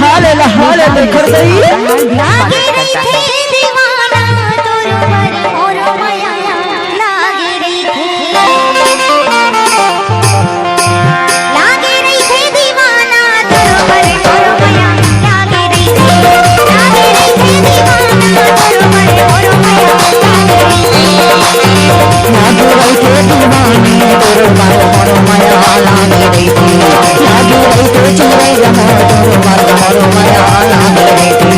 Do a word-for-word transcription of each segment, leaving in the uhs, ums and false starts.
हाले ला, हाले ला, खरदई। लागे रहिथे दीवाना तोर बर मोर मया लागे रहिथे। लागे रहिथे दीवाना तोर बर मोर मया लागे रहिथे। लागे रहिथे दीवाना तोर बर मोर मया लागे रहिथे। लागे रहिथे दीवानी तोर बर मोर मया लागे रहिथे। लागे रहिथे चिरैया मोर तोर बर मोर मया लागे रहिथे।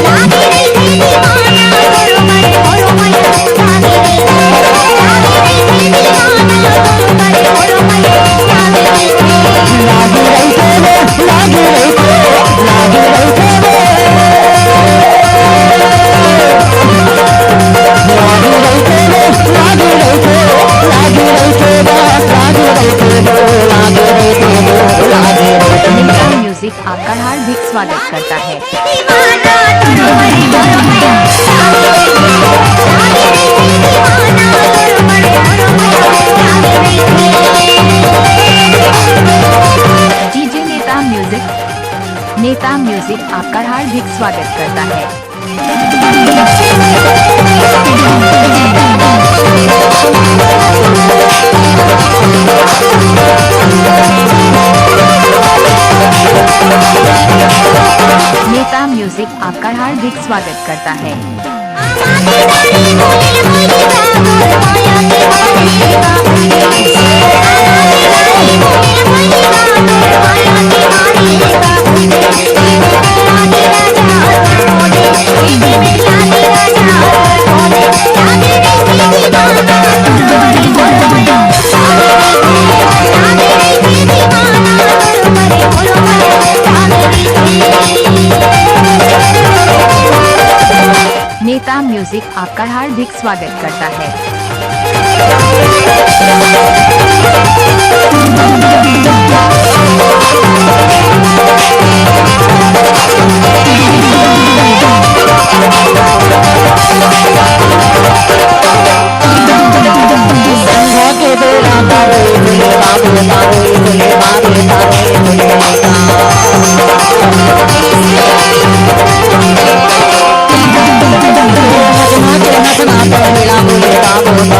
लागे रहिथे दीवाना तोर बर मोर मया लागे रहिथे। लागे रहिथे दीवाना तोर बर मोर मया लागे रहिथे। लागे रहिथे रे, लागे रहिथे, लागे रहिथे रे। लागे रहिथे रे, लागे रहिथे, लागे रहिथे बा, लागे रहिथे बो, लागे रहिथे बो, लागे रहिथे। नेता म्यूजिक आपका हार्दिक स्वागत करता है। डीजे नेता म्यूजिक, नेता म्यूजिक आपका हार्दिक स्वागत करता है। नेता म्यूजिक आपका हार्दिक स्वागत करता है। नेता म्यूजिक आपका हार्दिक स्वागत करता है।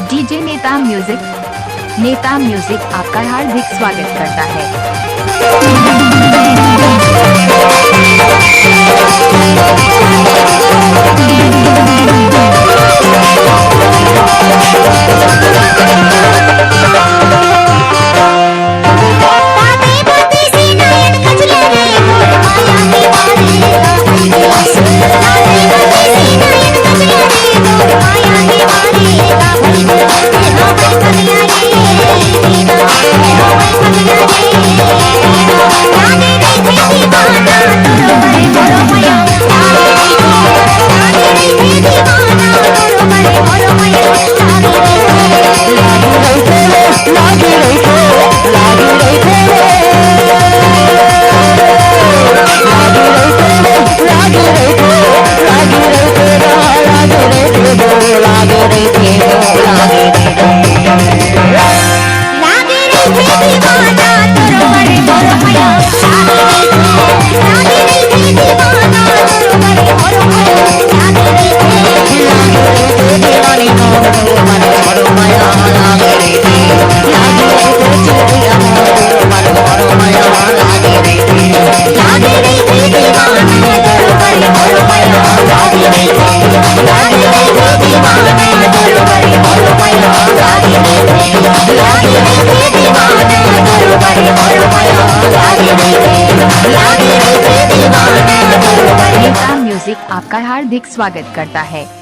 डीजे नेता म्यूजिक, नेता म्यूजिक आपका हार्दिक स्वागत करता है। नेता म्यूजिक आपका हार्दिक स्वागत करता है।